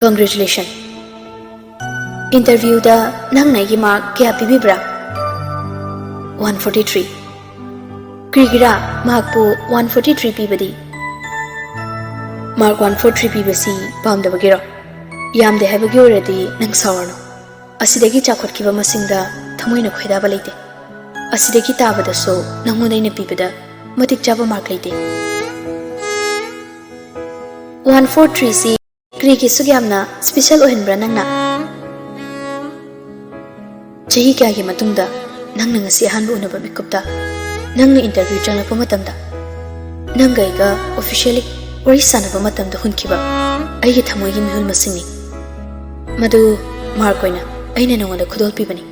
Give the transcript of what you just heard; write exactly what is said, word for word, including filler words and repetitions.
Congratulation. Interviewꯗ ꯅꯪꯅ ꯑꯩꯒꯤ mark ꯀꯌꯥ ꯄꯤꯕꯤꯕ꯭ꯔꯥ? One forty three. ꯀꯔꯤꯒꯤꯔꯥ markꯄꯨ one forty three ꯄꯤꯕꯗꯤ? Mark one forty three ꯄꯤꯕꯁꯤ ꯄꯥꯝꯗꯕꯒꯤꯔꯣ? ꯌꯥꯝꯗꯦ ꯍꯥꯏꯕꯒꯤ ꯑꯣꯏꯔꯗꯤ ꯅꯪ ꯁꯥꯎꯔꯅꯨ꯫ ꯑꯁꯤꯗꯒꯤ ꯆꯥꯎꯈꯠꯈꯤꯕ ꯃꯁꯤꯡꯗ ꯊꯃꯣꯏꯅ ꯈꯣꯏꯗꯥꯕ ꯂꯩꯇꯦ꯫ ꯑꯁꯤꯗꯒꯤ ꯇꯥꯕꯗꯁꯨ ꯅꯪꯉꯣꯟꯗ ꯑꯩꯅ ꯄꯤꯕꯗ ꯃꯇꯤꯛ ꯆꯥꯕ mark ꯂꯩꯇꯦ꯫ One four three ꯁꯤ ꯀꯔꯤꯒꯤ ꯑꯁꯨꯛ ꯌꯥꯝꯅ special ꯑꯣꯏꯍꯟꯕ꯭ꯔꯥ ꯅꯪꯅ? ꯆꯍꯤ ꯀꯌꯥꯒꯤ ꯃꯇꯨꯡꯗ ꯅꯪꯅ ꯉꯁꯤ ꯑꯍꯥꯟꯕ ꯎꯅꯕ ꯃꯤꯀꯨꯞꯇ, ꯅꯪꯅ interview ꯆꯪꯂꯛꯄ ꯃꯇꯝꯗ, ꯅꯪꯒ ꯑꯩꯒ officially ꯋꯥꯔꯤ ꯁꯥꯟꯅꯕ ꯃꯇꯝꯗ ꯍꯨꯟꯈꯤꯕ ꯑꯩꯒꯤ ꯊꯃꯣꯏꯒꯤ ꯃꯤꯍꯨꯟ ꯃꯁꯤꯡꯅꯤ꯫ ꯃꯗꯨ mark ꯑꯣꯏꯅ ꯑꯩꯅ ꯅꯉꯣꯟꯗ ꯈꯨꯗꯣꯜ ꯄꯤꯕꯅꯤ꯫